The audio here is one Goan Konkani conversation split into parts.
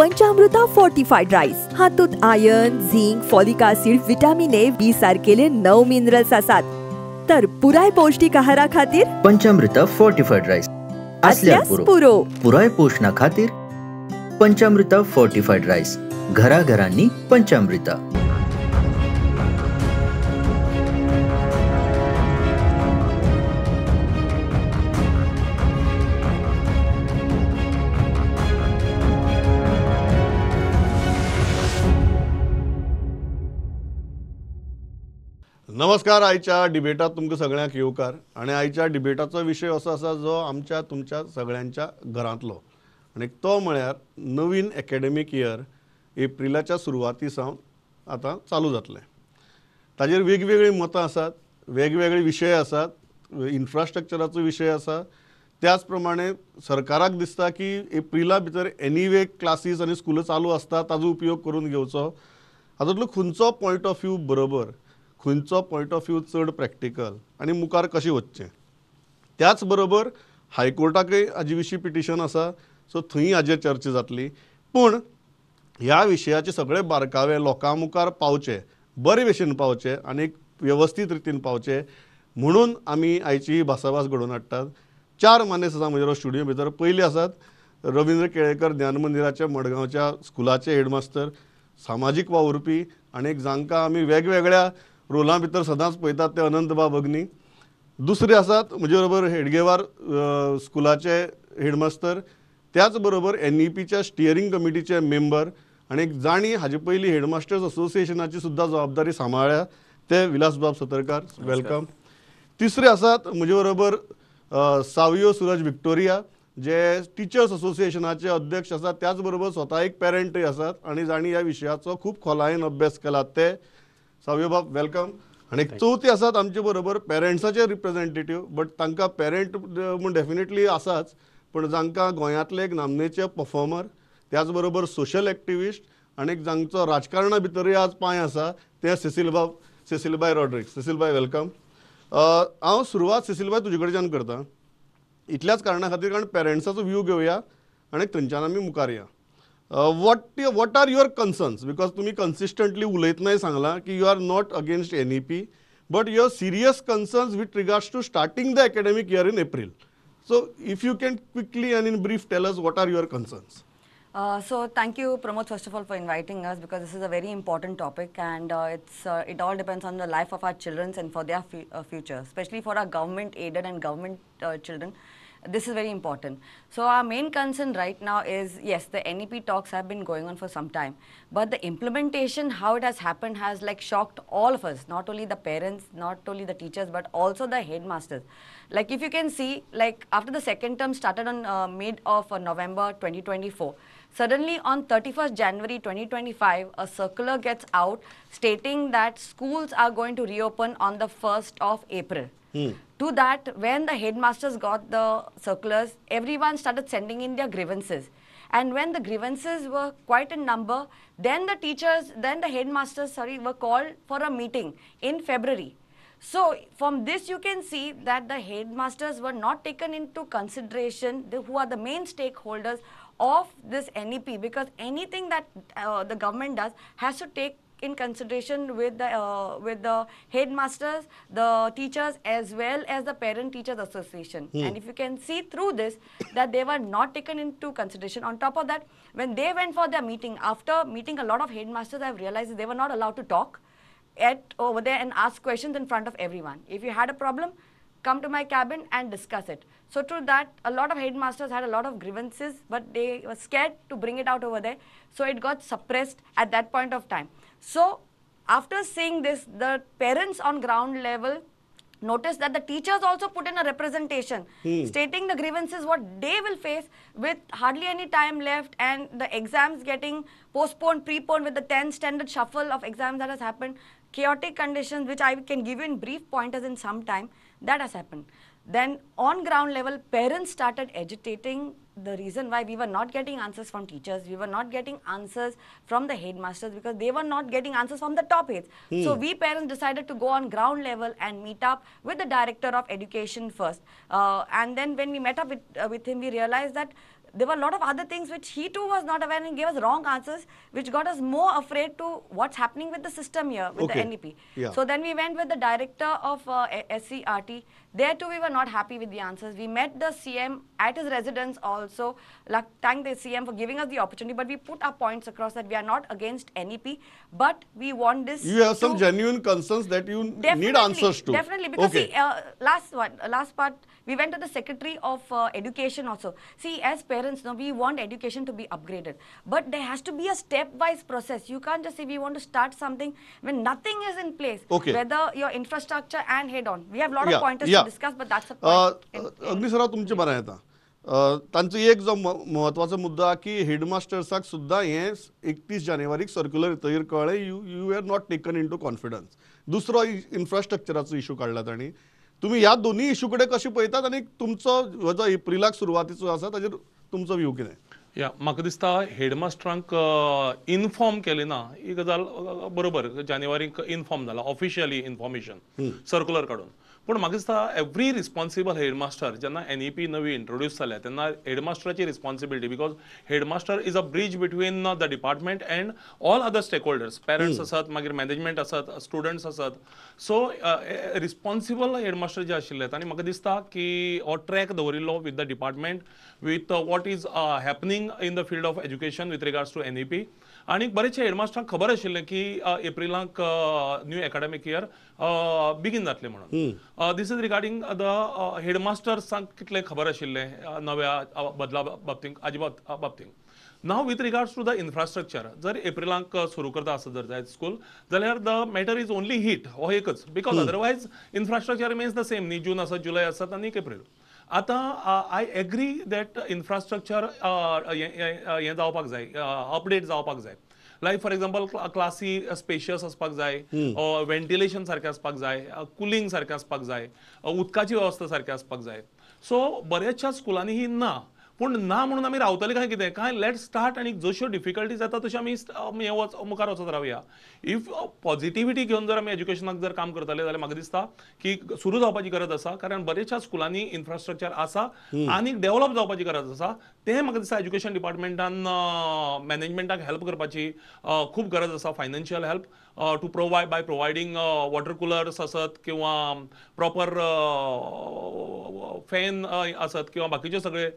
पंचामृता फोर्टिफाईड राईस हातूंत iron, zinc, folic acid, vitamin A, B सारकेले 9 minerals आसात। तर पुराय पौष्टिक आहारा खातीर पंचामृता फोर्टिफाईड राईस असल्यार पुरो। पुराय पोषणा खातीर पंचामृता फोर्टिफाईड राईस, घराघरांनी पंचामृता। नमस्कार। आयच्या डिबेटात तुमकां सगळ्यांक येवकार। आनी आयच्या डिबेटाचो विशय असो आसा जो आमच्या तुमच्या सगळ्यांच्या घरांतलो, आनी तो म्हळ्यार नवीन एकेडमीक इयर एप्रिलाच्या सुरवाती सावन आतां चालू जातलें। ताजेर वेगवेगळीं मतां आसात, वेगवेगळे विशय आसात, इन्फ्रास्ट्रक्चराचो विशय आसा, त्याच प्रमाणे सरकाराक दिसता की एप्रिला भितर एनीवे क्लासीस आनी स्कुलां चालू आसता, ताजो उपयोग करून घेवचो। हातूंतलो खंयचो पॉयंट ऑफ व्यू बरोबर, खंयचो पॉयंट ऑफ व्यू चड प्रॅक्टिकल आनी मुखार कशें वचचें। त्याच बरोबर हायकोर्टाकय हाजे विशीं पिटिशन आसा, सो थंय हाजेर चर्चा जातली। पूण ह्या विशयाचे सगळे बारकावे लोकां मुखार पावचे, बरे भशेन पावचे आनी एक वेवस्थीत रितीन पावचे म्हणून आमी आयची ही भासाभास घडोवन हाडटात। 4 मानेस्त आसा म्हज्या स्टुडियो भितर। पयली आसात रविंद्र केळेकर, ज्ञान मंदिराच्या मडगांवच्या स्कुलाचे हेडमास्तर, सामाजीक वावुरपी आनी एक जांकां आमी वेगवेगळ्या रोलां भितर सदांच पळयतात ते अनंतबाब अग्नी। दुसरे आसात म्हजे बरोबर हेडगेवार स्कुलाचे हेडमास्तर, त्याच बरोबर एनईपीच्या स्टियरींग कमिटीचे मेंबर आनी एक जांणी हाजे पयलीं हेडमास्टर्स असोसिएशनाची सुद्दां जबाबदारी सांबाळ्ळ्या ते विलासबाब सतरकार, welcome. तिसरे आसात म्हजे बरोबर सावियो सुरज विक्टोरिया, जे टिचर्स असोसिएशनाचे अध्यक्ष आसात, त्याच बरोबर स्वता एक पेरंटय आसात आनी जांणी ह्या विशयाचो खूब खोलायेन अभ्यास केला ते सावियो बाब, welcome. आनी चवथी आसात आमचे बरोबर पेरंट्साचे रिप्रेझेंटेटीव, बट तांकां पेरंट म्हूण डेफिनेटली आसाच, पूण जांकां गोंयांतले एक नामनेचे परफॉर्मर, त्याच बरोबर सोशल एक्टिविस्ट आनी जांचो राजकारणा भितरूय आज पांय आसा ते सेसिलबाब, सेसिलबाय रॉड्रिक्स। सेसिलबाय, welcome. हांव सुरवात सेसिलबाय तुजे कडच्यान करता, इतल्याच कारणा खातीर कारण पेरंट्साचो व्यू घेवया आनी थंयच्यान आमी मुखार या। What are your concerns? Because तुम्ही कन्सिस्टंटली उलयतनाय सांगलां की you are not against NEP, but your serious concerns with regards to starting the academic year in April. So if you can quickly and in brief tell us what are your concerns. So thank you, Pramod, first of all for inviting us, because this is a very important topic and it all depends on the life of our children and for their future, especially for our government aided and government children. This is very important. So our main concern right now is, yes, the NEP talks have been going on for some time, but the implementation, how it has happened, has like shocked all of us, not only the parents, not only the teachers, but also the headmasters. Like if you can see, like after the second term started on mid of November 2024, suddenly on 31st January 2025, a circular gets out stating that schools are going to reopen on the 1st of April. To that, when the headmasters got the circulars, everyone started sending in their grievances. And when the grievances were quite a number, then the teachers, then the headmasters, sorry, were called for a meeting in February. So from this you can see that the headmasters were not taken into consideration, who are the main stakeholders of this NEP, because anything that the government does has to take in consideration with the headmasters, the teachers, as well as the Parent Teachers Association. And if you can see through this that they were not taken into consideration. On top of that, when they went for their meeting, after meeting a lot of headmasters, I've realized they were not allowed to talk at over there and ask questions in front of everyone. If you had a problem, come to my cabin and discuss it. So through that, a lot of headmasters had a lot of grievances, but they were scared to bring it out over there. So it got suppressed at that point of time. So after seeing this, the parents on ground level noticed that the teachers also put in a representation stating the grievances, what they will face with hardly any time left and the exams getting postponed, preponed with the 10th standard shuffle of exams that has happened, chaotic conditions, which I can give you in brief pointers in some time, that has happened. Then on ground level, parents started agitating the reason why we were not getting answers from teachers, we were not getting answers from the headmasters, because they were not getting answers from the top heads. So we parents decided to go on ground level and meet up with the director of education first. And then when we met up with him, we realized that There were a lot of other things which he too was not aware and gave us wrong answers, which got us more afraid to what's happening with the system here, with the NEP. Yeah. So then we went with the director of SCRT. There too we were not happy with the answers. We met the CM at his residence also. Like, thank the CM for giving us the opportunity, but we put our points across that we are not against NEP, but we want this. You have some genuine concerns that you need answers to. Definitely, because see, last part, we went to the Secretary of Education also. See, as parents, no, we want education to be upgraded, but there has to be a stepwise process. You can't just say we want to start something when nothing is in place. Okay. Whether your infrastructure and head on. We have a lot of pointers to discuss, but that's a point. Agni sir, तुमचे बरें येता तांचो एक जो म्हत्वाचो मुद्दो की हेडमास्टर्साक सुद्दां हें 31 जानेवारीक सर्क्युलर येतकीर कळ्ळें you are not taken into confidence. दुसरो इन्फ्रास्ट्रक्चराचो इशू काडला तांणी. तुमी ह्या दोन्ही इशू कडेन कशें पळयतात आनी तुमचो हो जो एप्रिलाक सुरवातीचो आसा ताजेर तुमचो व्यू कितें? या म्हाका दिसता हेडमास्टरांक इनफॉर्म केलें ना ही गजाल बरोबर. जानेवारीक इनफॉर्म जाला ऑफिशियली इन्फॉर्मेशन सर्क्युलर काडून, पूण म्हाका दिसता एवरी रिस्पॉन्सिबल हेडमास्टर जेन्ना NEP नवी इंट्रोड्यूस जाल्या तेन्ना हेडमास्टराची responsibility, because headmaster is a bridge between the department and all other stakeholders. Parents आसात, मागीर मॅनेजमेंट आसात, स्टुडंट्स आसात. सो रिस्पॉन्सिबल हेडमास्टर जे आशिल्ले तांणी म्हाका दिसता की हो ट्रॅक दवरिल्लो with the department, with what is happening in the field of education with regards to NEP. आनी बरेचशे हेडमास्टरांक खबर आशिल्लें की एप्रिलाक न्यू एकाडेमीक इयर बिगीन जातलें म्हणून. This is regarding the हेडमास्टर्सांक कितलें खबर आशिल्लें नव्या बदला बाबतींत हाजे बाबतींत. Now with regards to the infrastructure, जर एप्रिलाक सुरू करता आसत जर जायत स्कूल जाल्यार the matter is only heat हो एकच, because otherwise infrastructure remains the same न्ही. जून आसत, जुलय आसत आनी एप्रील. आतां I agree that infrastructure हें जावपाक जाय, अपडेट जावपाक जाय. लायक फॉर एग्जाम्पल क्लासी स्पेशियस आसपाक जाय, वेंटिलेशन सारकें आसपाक जाय, कुलींग सारकें आसपाक जाय, उदकाची वेवस्था सारकी आसपाक जाय. सो बऱ्याचशा स्कुलांनी ही ना, पूण ना म्हणून आमी रावतले काय कितें काय let start आनी जश्यो डिफिकल्टीज येता तश्यो आमी हें मुखार वचत रावया. If positivity घेवन जर आमी एज्युकेशनाक जर काम करतले जाल्यार म्हाका दिसता की सुरू जावपाची गरज आसा, कारण बऱ्याचशा स्कुलांनी इन्फ्रास्ट्रक्चर आसा आनी डेव्हलप जावपाची गरज आसा. तें म्हाका दिसता एज्युकेशन डिपार्टमेंटान मॅनेजमेंटाक हेल्प करपाची खूब गरज आसा. Financial help to provide by providing water coolers आसत किंवा प्रॉपर फॅन आसत किंवा बाकीचे सगळे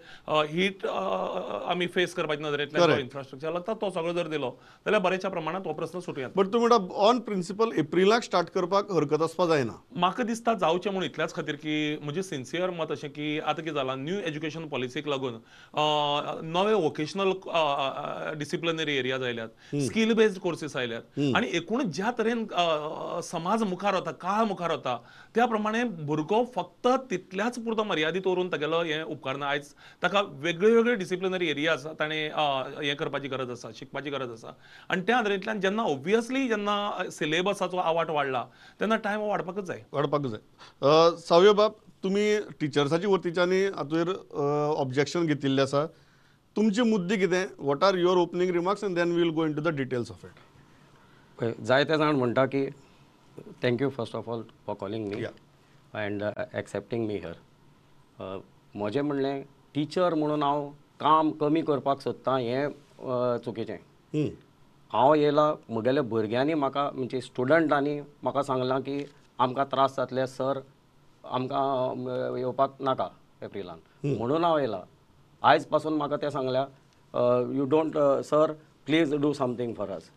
हीट आमी फेस करपाच्या नदरेंतल्यान जो इन्फ्रास्ट्रक्चर लागता तो सगळो जर दिलो जाल्यार बऱ्याचशा प्रमाणात हो प्रस्न सुटू येता. बट तुमी म्हणटा ऑन प्रिंसिपल एप्रिलाक स्टार्ट करपाक हरकत आसपा जायना. म्हाका दिसता जावचें म्हणून इतल्याच खातीर की म्हजें सिन्सियर मत अशें की आतां कितें जालां, न्यू एज्युकेशन पॉलिसीक लागून नवे वोकेशनल डिसिप्लिनरी एरियाज आयल्यात, स्कील बेस्ड कोर्सीस आयल्यात आनी एकूण ज्या तरेन समाज मुखार वता, काळ मुखार वता, त्या प्रमाणे भुरगो फक्त तितल्याच पुरतो मर्यादीत उरून तागेलो हें उपकारना. आयज ताका वेगळे वेगळे डिसिप्लिनरी एरियाज ताणें हें करपाची गरज आसा, शिकपाची गरज आसा. आनी त्या नदरेंतल्यान जेन्ना ओब्वियसली जेन्ना सिलेबसाचो आवाट वाडला तेन्ना टायम वाडपाकच जाय, वाडपाकच जाय. सावयो बाब, तुमी टिचर्साची वतीच्यानी हातूर ऑब्जेक्शन घेतिल्लें आसा, तुमचे मुद्दे कितें? What are your opening remarks and then we'll go into the details of it. जायते जाण म्हणटा की thank you first of all for calling me and accepting me here. म्हजें म्हणलें टिचर म्हणून हांव काम कमी करपाक सोदतां हें चुकीचें. हांव येयला म्हगेल्या भुरग्यांनी म्हाका म्हणजे स्टुडंटांनी म्हाका सांगलां की आमकां त्रास जातले सर, आमकां येवपाक नाका एप्रिलान, म्हणून हांव येयला. आयज पासून म्हाका तें सांगल्या you don't sir please do something for us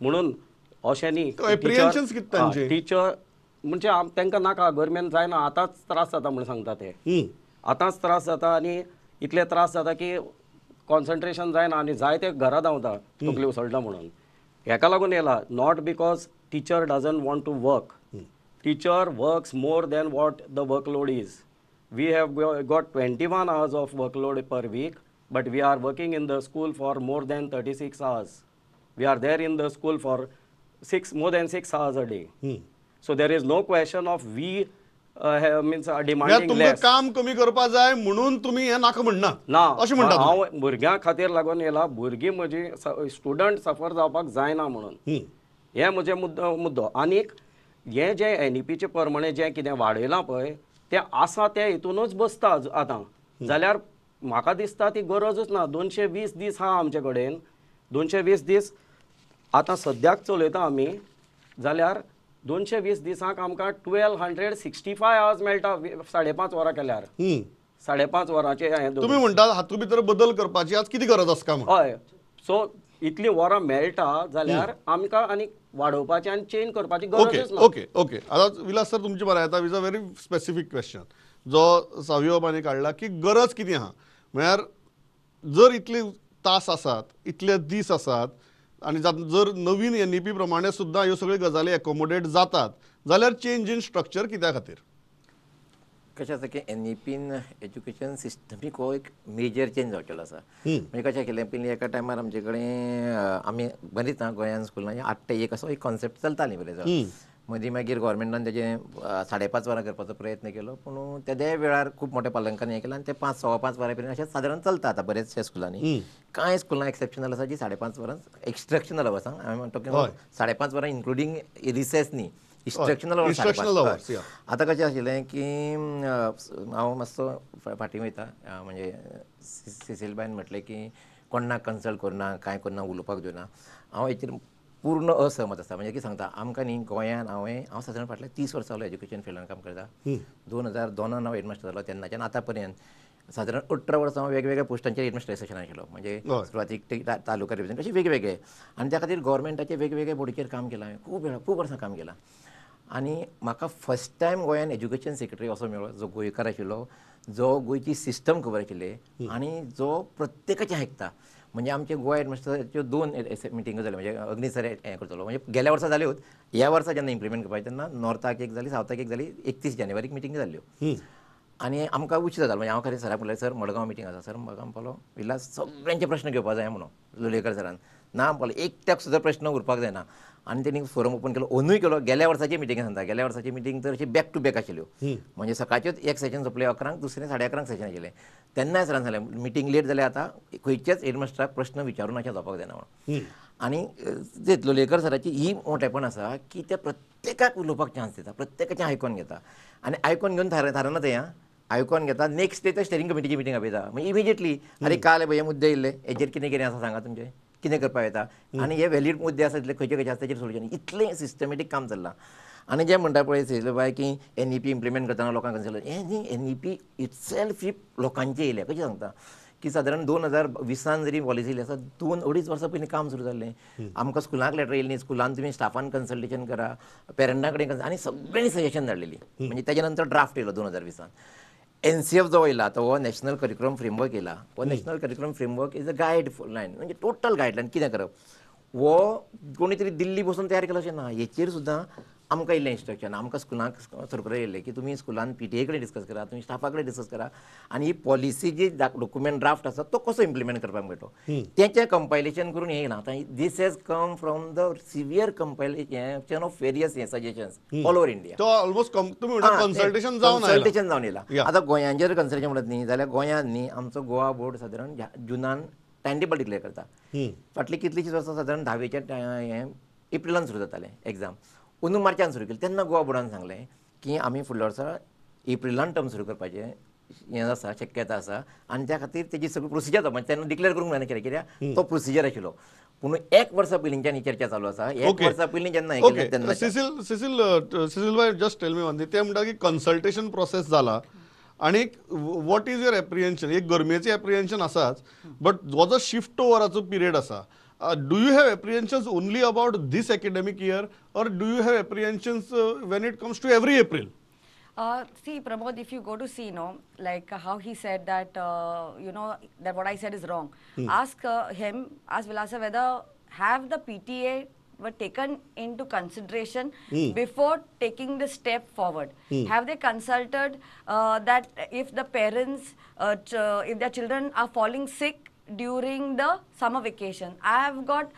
म्हणून. अशें न्ही टिचर म्हणजे तांकां नाका, गरमेन जायना, आतांच त्रास जाता म्हूण सांगता ते. आतांच त्रास जाता आनी इतले त्रास जाता की कॉन्सन्ट्रेशन जायना आनी जायते घरा धांवता तकली उसळटा म्हणून. हेका लागून येयला, not because teacher doesn't want to work. Teacher works more than what the workload is. We have got 21 hours of workload per week, but we are working in the school for more than 36 hours. We are there in the school for more than 6 hours a day. So there is no question of we means demanding less. काम कमी करपा जाय म्हणून तुमी हें नाका म्हणना ना, अशें म्हणटा? हांव भुरग्यां खातीर लागून येयला, भुरगीं म्हजी स्टुडंट सफर जावपाक जायना म्हणून हें म्हजें मुद्दो. आनीक हें जें NEPचे प्रमाणे जें कितें वाडयलां पळय तें आसा तें हितूनच बसता आतां, जाल्यार म्हाका दिसता ती गरजच ना. 220 दीस आहा आमचे कडेन, 220 दीस आतां सद्याक चलयता आमी जाल्यार 220 दिसांक आमकां 1265 आवर्स मेळटा 5.5 वरां केल्यार. 5.5 वरांचे तुमी म्हणटा हातूंत भितर बदल करपाची आज कितें गरज आसा? हय, सो इतली वरां मेळटा जाल्यार आमकां आनी वाडोवपाची आनी चेंज करपाची गरजच ना. ओके ओके आतां विलास सर तुमचे बरें येता. Is a very specific question जो सावियोबांनी काडला की गरज कितें आहा, म्हळ्यार जर इतले तास आसात, इतले दीस आसात आनी जर नवीन एनईपी प्रमाणे सुद्दां ह्यो सगळ्यो गजाली एकोमोडेट जातात जाल्यार चेंज इन स्ट्रक्चर कित्या खातीर? कशें आसा की एनईपीन एज्युकेशन सिस्टमीक हो एक मेजर चेंज जावचेलो आसा. म्हणजे कशें केलें पयलीं एका टायमार आमचे कडेन आमी बरीच आहा गोंयान स्कुलान 8 ते 1 असो एक कॉन्सेप्ट चलताली बरें. मदीं मागीर गोवोरमेंटान तेजें 5.5 वरां करपाचो प्रयत्न केलो, पूण तेद्या वेळार खूब मोठ्या पालकांनी हें केलें आनी ते 5 5.25 वरां पर्यंत अशें सादारण चलता आतां बरेचशे स्कुलांनी. कांय स्कुलां एक्सेप्शनल आसा जी 5.5 वरां एक्स्ट्रक्शनल आसा, हांवें टॉकिंग 5.5 वरां इन्क्लुडींग रिसेस न्ही, इन्स्ट्रक्शनल आवर्स. आतां कशें आशिल्लें की हांव मातसो फाटीं वयता, म्हणजे सिसिलबायन म्हटलें की कोणाक कन्सल्ट करना, कांय करना, उलोवपाक दिवना. हांव हेचेर पूर्ण असहमत आसा. म्हणजे कितें सांगता, आमकां न्ही गोंयान हांव सादारण फाटल्या 30 वर्सां जालो एज्युकेशन फिल्डान काम करता. 2002 हांव हेडमास्टर जालो, तेन्नाच्यान आतां पर्यंत सादारण 18 वर्सां हांव वेगवेगळ्या पोस्टांचेर हेडमास्टर आशिल्लो. म्हणजे सुरवातीक तालुका रिप्रेझेंटेटिव्ह अशे वेगवेगळे, आनी त्या खातीर गोवोरमेंटाचे वेगवेगळे बोर्डीचेर काम केलां हांवें, खूब वेळा खूब वर्सां काम केलां. आनी म्हाका फर्स्ट टायम गोंयान एज्युकेशन सेक्रेटरी असो मेळ्ळो जो गोंयकार आशिल्लो, जो गोंयची सिस्टम खबर आशिल्ली आनी जो प्रत्येकाचें आयकता. म्हणजे आमचे गोवा हेडमास्टराच्यो 2 मिटिंगो जाल्यो, म्हणजे अग्नी सर हें करतलो, म्हणजे गेल्या वर्सा जाल्योच, ह्या वर्सा जेन्ना इम्प्लिमेंट करपाचें तेन्ना नॉर्थाक एक जाली, सावथाक एक जाली, 31 जानेवारीक मिटींग जाल्ल्यो. आनी आमकां उशीर जातालो. म्हणजे हांव खरें सराक म्हणलें, सर मडगांव मिटींग आसा, सर म्हाका म्हणपालो विलास सगळ्यांचे प्रश्न घेवपा जाय म्हणून लोलयेकर सरान, ना म्हणपालो एकट्याक सुद्दां प्रश्न उरपाक जायना. आनी तेणी फोरम ओपन केलो, ओनूय केलो. गेल्या वर्साची मिटींग सांगता, गेल्या वर्साची मिटींग तर अशी बॅक टू बॅक आशिल्ल्यो, म्हणजे सकाळच्योच एक सेशन सोंपलें 11, दुसरें 11:30 सेशन आशिल्लें. तेन्नाय सरान सांगलें मिटींग लेट जाल्यार आतां खंयच्याच हेडमास्टराक प्रश्न विचारून अशें जावपाक जायना म्हणून. आनी ते लोलयेकर सराची ही मोठेपण आसा की ते प्रत्येकाक उलोवपाक चान्स दिता, प्रत्येकाचें आयकोन घेता आनी आयकोन घेवन थारना तें, आयकोन घेता. नेक्स्ट डे तर स्टेरिंग कमिटीची मिटींग आपयता, मागीर इमिजिएटली आरे काल हे मुद्दे येयल्ले हेजेर कितें कितें आसा सांगा, तुमचें कितें करपाक येता आनी हे व्हॅलीड मुद्दे आसा तितले खंयचे खंयचे आसा तेचेर सोल्युशन. इतलें सिस्टमॅटीक काम चल्लां. आनी जें म्हणटा पळय सिसलबाय की एनईपी इम्प्लिमेंट करतना लोकांक कन्सल्ट, हें न्ही, एनईपी इटसेल्फ ही लोकांचें येयल्या. कशें सांगता की सादारण 2020 जरी पॉलिसी येयली आसा, 2-2.5 वर्सां पयलीं काम सुरू जाल्लें. आमकां स्कुलांक लेटर येयली, स्कुलान तुमी स्टाफान कन्सल्टेशन करा, पेरंटां कडेन, आनी सगळ्यांनी सजेशन धाडलेली. म्हणजे तेज्या नंतर ड्राफ्ट येयलो 2020. एनसीएफ जो येयला तो हो नॅशनल करिक्युलम फ्रेमवर्क येयला. हो national curriculum framework is a guideline, म्हणजे टोटल गायडलायन कितें करप. हो कोणी तरी दिल्ली बसून तयार केलो अशें ना, हेचेर सुद्दां आमकां इल्लें इन्स्ट्रक्शन, आमकां स्कुलांक सर्कुलर येयल्लें की तुमी स्कुलान पीटीए कडेन डिस्कस करा, तुमी स्टाफा कडेन डिस्कस करा आनी ही पॉलिसी जी डॉक्युमेंट ड्राफ्ट आसा तो कसो इम्प्लिमेंट करपाक मेळटलो तेचें कंपायलेशन करून हें येयलां. आतां this has come from the severe compilation of various हे सजेशन्स ऑल ओवर इंडिया. तो ऑलमोस्ट तुमी म्हणटा कन्सल्टेशन जावन आयलां, कन्सल्टेशन जावन येयलां. आतां गोंयांचेर कन्सल्टेशन म्हणत न्ही जाल्यार गोंयांत न्ही आमचो गोवा बोर्ड सादारण जुनान टायम टेबल डिक्लेअर करता. फाटलीं कितलींशींच वर्सां सादारण धावेच्या हें एप्रिलान सुरू जातालें एग्जाम, अंदू मार्चान सुरू केली. तेन्ना गोवा बोर्डान सांगलें की आमी फुडल्या वर्सा एप्रिलान टर्म सुरू करपाचें हें आसा, शक्यता आसा आनी त्या खातीर तेजी सगळी प्रोसिजर जावपा. तेन्ना डिक्लेअर करूंक मेळना कित्याक, कित्याक तो प्रोसिजर आशिल्लो. पूण एक वर्सा पयलींच्यान ही चर्चा चालू आसा. एक वर्सा पयलीं जेन्ना हें केलें तेन्ना सिसिल सिसिल सिसिल भाई जस्ट टेल मी वन, ते म्हणटा की कन्सल्टेशन प्रोसेस जाला आनी what is your apprehension? एक गरमेचें एप्रिहेन्शन आसाच, बट हो जो शिफ्ट ओवराचो पिरियड आसा, do you have apprehensions only about this academic year or do you have apprehensions when it comes to every April? See, Pramod, if you go to see, no, like how he said that, you know, that what I said is wrong. Ask him, ask Vilasa whether have the PTA were taken into consideration before taking the step forward. Have they consulted that if the parents, if their children are falling sick during the summer vacation? I have got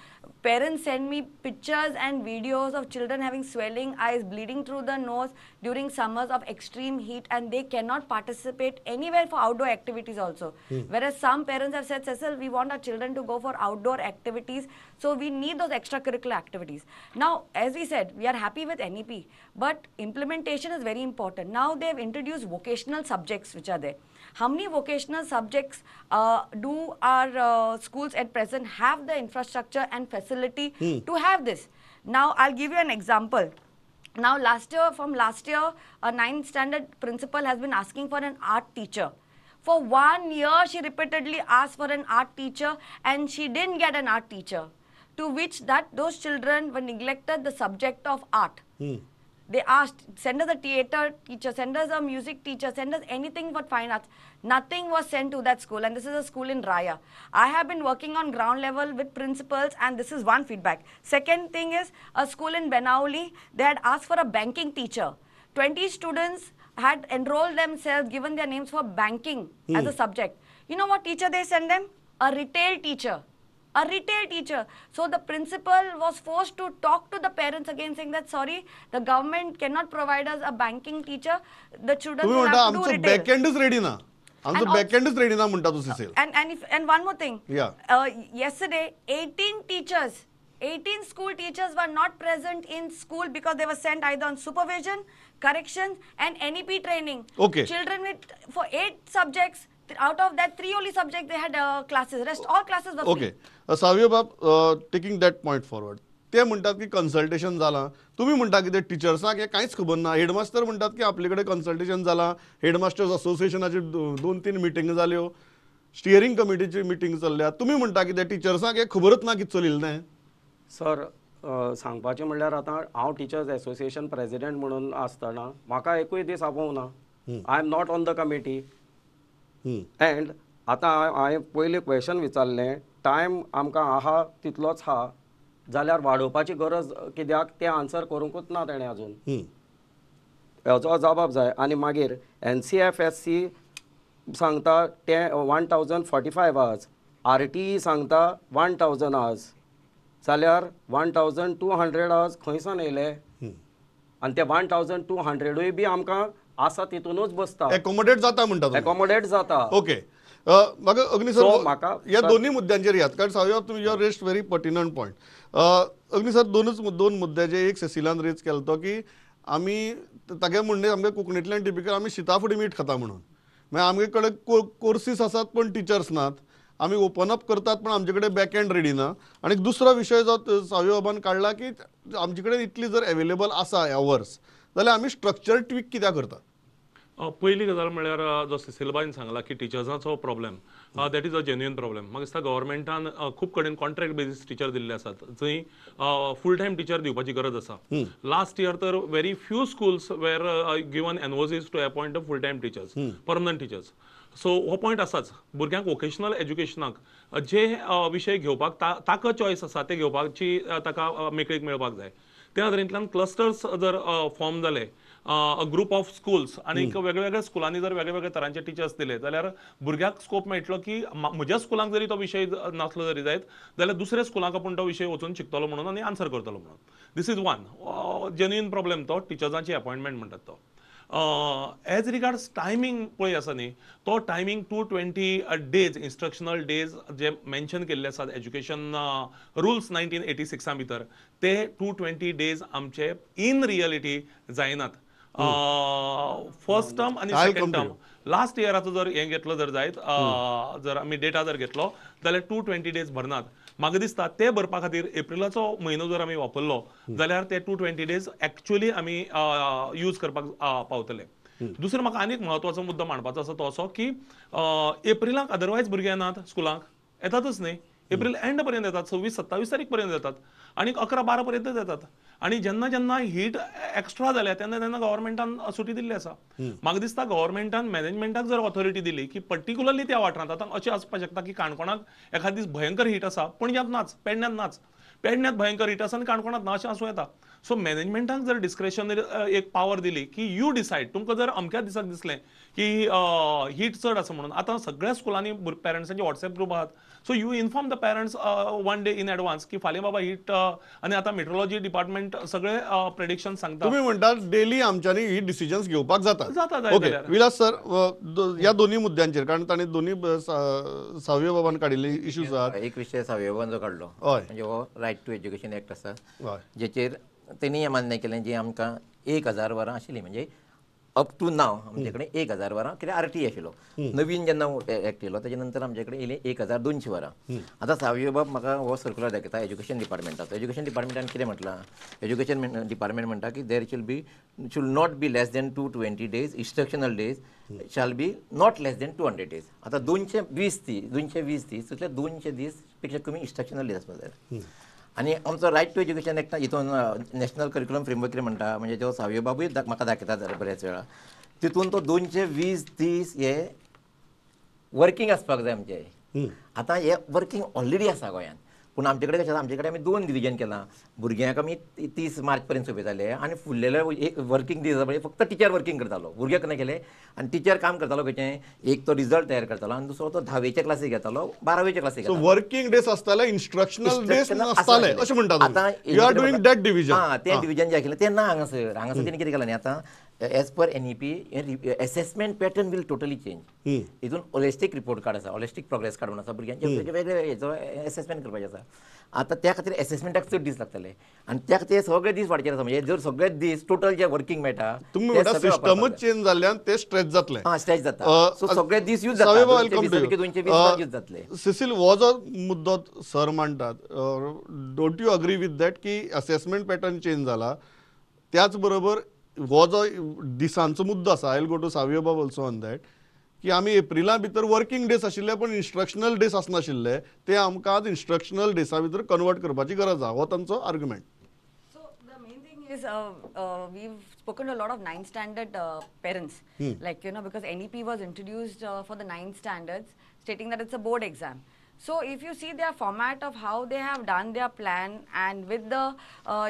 parents send me pictures and videos of children having swelling eyes, bleeding through the nose during summers of extreme heat, and they cannot participate anywhere for outdoor activities also. Whereas some parents have said, Cecil, we want our children to go for outdoor activities, so we need those extracurricular activities. Now, as we said, we are happy with NEP, but implementation is very important. Now they have introduced vocational subjects which are there. How many vocational subjects do our schools at present have the infrastructure and facility to have this? Now, I'll give you an example. Now, last year, from last year, a 9th standard principal has been asking for an art teacher. For 1 year, she repeatedly asked for an art teacher and she didn't get an art teacher, to which that those children were neglected the subject of art. They asked, send us a theater teacher, send us a music teacher, send us anything but fine arts. Nothing was sent to that school, and this is a school in Raya. I have been working on ground level with principals, and this is one feedback. Second thing is, a school in Benaulim, they had asked for a banking teacher. 20 students had enrolled themselves, given their names for banking as a subject. You know what teacher they sent them? A retail teacher. A retail teacher. So the principal was forced to talk to the parents again, saying that sorry, the government cannot provide us a banking teacher. The children will have to do retail. Back end is ready na. आमचो back end is ready na म्हणता तू Cecil. And one more thing. Yeah. Yesterday, 18 school teachers were not present in school because they were sent either on supervision, corrections, and NEP training. Okay. Children with for 8 subjects. Out of that, 3 only subjects they had classes. Rest all classes were free. Okay. Savio Bab, taking that point forward. ते म्हणतात की कन्सल्टेशन जाला, तुम्ही म्हणता की ते टिचर्सांक हें कांयच खबर ना. हेडमास्टर म्हणटात की आपले कडेन कन्सल्टेशन जाला, हेडमास्टर्स असोसिएशनाची 2-3 मिटींग जाल्यो, स्टियरींग कमिटीची मिटींग चल्ल्या. तुमी म्हणटा की ते टिचर्सांक हें खबरच ना की चलिल्लें. सर, सांगपाचें म्हणल्यार आतां हांव टिचर्स एसोसिएशन प्रेजिडेंट म्हणून आसतना म्हाका एकूय दीस आपोवंक ना. I am not on the committee. And आतां हांवें पयलीं क्वेशन विचारलें, टायम आमकां आहा तितलोच आहा जाल्यार वाडोवपाची गरज कित्याक तें आन्सर करूंकूच ना तेणें अजून. हेजो जबाब जाय. आनी मागीर NCFSC सांगता ते 1045 आवर्स, RTE सांगता 1000 आवर्स, जाल्यार 1200 आवर्स खंयसान येयले? आनी ते 1200 बी आमकां आसा तितूनच बसता, एकोमोडेट जाता म्हणटा, एकोमोडेट जाता. ओके, म्हाका अग्नी सर ह्या दोन्ही मुद्द्यांचेर याद, कारण सावयबाब तुमी you are raised very pertinent point. Agni sir, दोन मुद्द्याचे एक सेसिलान रेज केलो तो की आमी तागे म्हणणें आमगे कोंकणींतल्यान टिपिकल आमी शिता फुडें मीठ खाता म्हणून. मागीर आमगे कडेन कोर्सीस आसात पण टिचर्स नात, आमी ओपन अप करतात पण आमचे कडेन बॅक एंड रेडी ना. आनी दुसरो विशय जो सावयबाबान काडला की आमचे कडेन इतली जर एवेलेबल आसा आवर्स जाल्यार आमी स्ट्रक्चर ट्वीक कित्याक करतात? पयली गजाल म्हळ्यार जो सिसिलबाईन सांगला की टिचर्सांचो problem, that is a genuine problem. म्हाका दिसता गव्हर्मेंटान खूब कडेन कॉन्ट्रॅक्ट बेजीस टिचर दिल्ले आसात जंय फूल टायम टिचर दिवपाची गरज आसा. लास्ट इयर तर very few schools were given NOCs to appoint a full time teachers, permanent teachers. So हो पॉयंट आसाच. भुरग्यांक वोकेशनल एज्युकेशनाक जे विशय घेवपाक ताका चॉयस आसा ते घेवपाची ताका मेकळीक मेळपाक जाय. त्या नदरेंतल्यान क्लस्टर्स जर फॉर्म जाले, ग्रुप ऑफ स्कूल्स, आनी वेगवेगळ्या स्कुलांनी जर वेगवेगळ्या तरांचे टिचर्स दिले जाल्यार भुरग्याक स्कोप मेळटलो की म्हज्या स्कुलांक जरी तो विशय नासलो जरी जायत जाल्यार दुसऱ्या स्कुलांक आपूण तो विशय वचून शिकतलो म्हणून आनी आन्सर करतलो म्हणून. This is one genuine problem, तो टिचर्सांची अपॉयंटमेंट म्हणटात तो. एज रिगार्ड्स टायमींग पळय आसा न्ही, तो टायमींग 220 डेज इन्स्ट्रक्शनल डेज जे मेन्शन केल्ले आसात एज्युकेशन रुल्स 1986 भितर, ते 220 डेज आमचे इन रियलिटी जायनात. फर्स्ट टर्म आनी सेकंड टर्म लास्ट इयराचो जर हें घेतलो जर जायत, जर आमी डेटा जर घेतलो जाल्यार 220 डेज भरनात. म्हाका दिसता ते भरपा खातीर एप्रिलाचो म्हयनो जर आमी वापरलो जाल्यार ते 220 डेज एक्चुअली आमी यूज करपाक पावतले. दुसरो म्हाका आनीक म्हत्वाचो मुद्दो मांडपाचो आसा तो असो की एप्रिलाक अदरवायज भुरगीं येनात स्कुलांक, येतातच न्ही. एप्रिल एंड पर्यंत येतात, 26-27 तारीख पर्यंत येतात आनी 11-12 पर्यंतच येतात. आनी जेन्ना जेन्ना हीट एक्स्ट्रा जाल्या तेन्ना तेन्ना गव्हर्मेंटान सुटी दिल्ली आसा. म्हाका दिसता गव्हर्मेंटान मॅनेजमेंटाक जर ऑथॉरिटी दिली की पर्टिक्युलरली त्या वाठारांत, आतां अशें आसपाक शकता की काणकोणाक एखाद दीस भयंकर हीट आसा पणज्यांत नाच, पेडण्यांत नाच, पेडण्यांत भयंकर हीट आसा आनी काणकोणांत ना, अशें आसूं येता. सो मॅनेजमेंटाक जर डिस्क्रेशनरी एक पावर दिली की you decide, तुमकां जर अमक्याच दिसाक दिसलें की हीट चड आसा म्हणून, आतां सगळ्या स्कुलांनी पेरंट्सांचे वॉट्सएप ग्रूप आहात, so you inform the parents 1 day in advance की फाल्यां बाबा हीट, आनी आतां मेट्रोलॉजी डिपार्टमेंट सगळे प्रेडिक्शन सांगता. तुमी म्हणटा डेली आमच्यांनी ही डिसिजन्स घेवपाक जाता. जाता. ओके विलास सर, ह्या दोन्ही मुद्द्यांचेर, कारण तांणी दोन्ही सावयो बाबान काडिल्ले इश्यूज आहात. एक विशय सावयो बाबान जो काडलो म्हणजे हो रायट टू एज्युकेशन एक्ट आसा, जेचेर तेणी मान्य केलें जी आमकां 1000 वरां आशिल्ली, म्हणजे अप टू नाव आमचे कडेन 1000 वरां कित्याक आर टी आशिल्लो. नवीन जेन्ना एक्ट येयलो तेजे नंतर आमचे कडेन येयली 1200 वरां. आतां सावयो बाब म्हाका हो सर्कुलर दाखयता एज्युकेशन डिपार्टमेंटाचो. एज्युकेशन डिपार्टमेंटान कितें म्हटलां? एज्युकेशन डिपार्टमेंट म्हणटा की there should not be less than 220 days, instructional days shall be not less than 200 days. आतां 220 दीस तितले 200 दीस पेक्षा कमी इन्स्ट्रक्शनल डेज आसपाक जाय. आनी आमचो रायट टू एज्युकेशन एक्ट हितून नॅशनल करिक्युलम फ्रेमवर्क कितें म्हणटा, म्हणजे जो सावयो बाबूय म्हाका दाखयता बऱ्याच वेळा, तितून तो 220 दीस हे वर्किंग आसपाक जाय आमचे. आतां हे वर्किंग ऑलरेडी आसा गोंयांत, पूण आमचे कडेन कशें आसा, आमचे कडेन आमी दोन डिविजन केलां. भुरग्यांक आमी 30 मार्च पर्यंत सोंपयताले आनी फुडलेले एक वर्किंग दीस आसा पळय फक्त टिचर वर्किंग करतालो, भुरग्याक ना केले. आनी टिचर काम करतालो खंयचें, एक तो रिजल्ट तयार करतालो आनी दुसरो तो धावेच्या क्लासीक घेतालो, बारावेच्या क्लासीक. सो वर्किंग डेज आसताले, इन्स्ट्रक्शनल डेज नासताले अशें म्हणटा. आतां you are doing that division. हां, तें डिविजन जें आशिल्लें तें ना हांगासर. हांगासर तेणी कितें केलां न्ही, आतां as per NEP assessment pattern will totally change. हितून होलिस्टीक रिपोर्ट कार्ड आसा, होलिस्टीक प्रोग्रेस कार्ड म्हणून आसा, भुरग्यांचे वेगळे वेगळे हेचो एसेसमेंट करपाचें आसा. आतां त्या खातीर एसेसमेंटाक चड दीस लागतले आनी त्या खातीर सगळे दीस वाडचे आसा. म्हणजे जर सगळे दीस टोटल जे वर्किंग मेळटा, तुमी म्हणटा सिस्टमच चेंज जाल्ल्यान ते स्ट्रेच जातले. हां, स्ट्रेच जाता. सो सगळे दीस यूज जाता, 220 यूज जातले. सिसिल, हो जो मुद्दो सर मांडटात, don't you agree with that की असेसमेंट पॅटर्न चेंज जाला, त्याच बरोबर हो जो दिसांचो मुद्दो आसा, I will go to Savio बाब ऑल्सो ऑन that, की आमी एप्रिला भितर वर्किंग डेज आशिल्ले पण इन्स्ट्रक्शनल डेज आसनाशिल्ले, ते आमकां आज इन्स्ट्रक्शनल डेसा भितर कन्वर्ट करपाची गरज आसा, हो तांचो argument. So the main thing is we've spoken to a lot of 9th standard parents, like you know, because NEP was introduced for the 9th standards, stating that it's a board exam. So if you see their format of how they have done their plan, and with the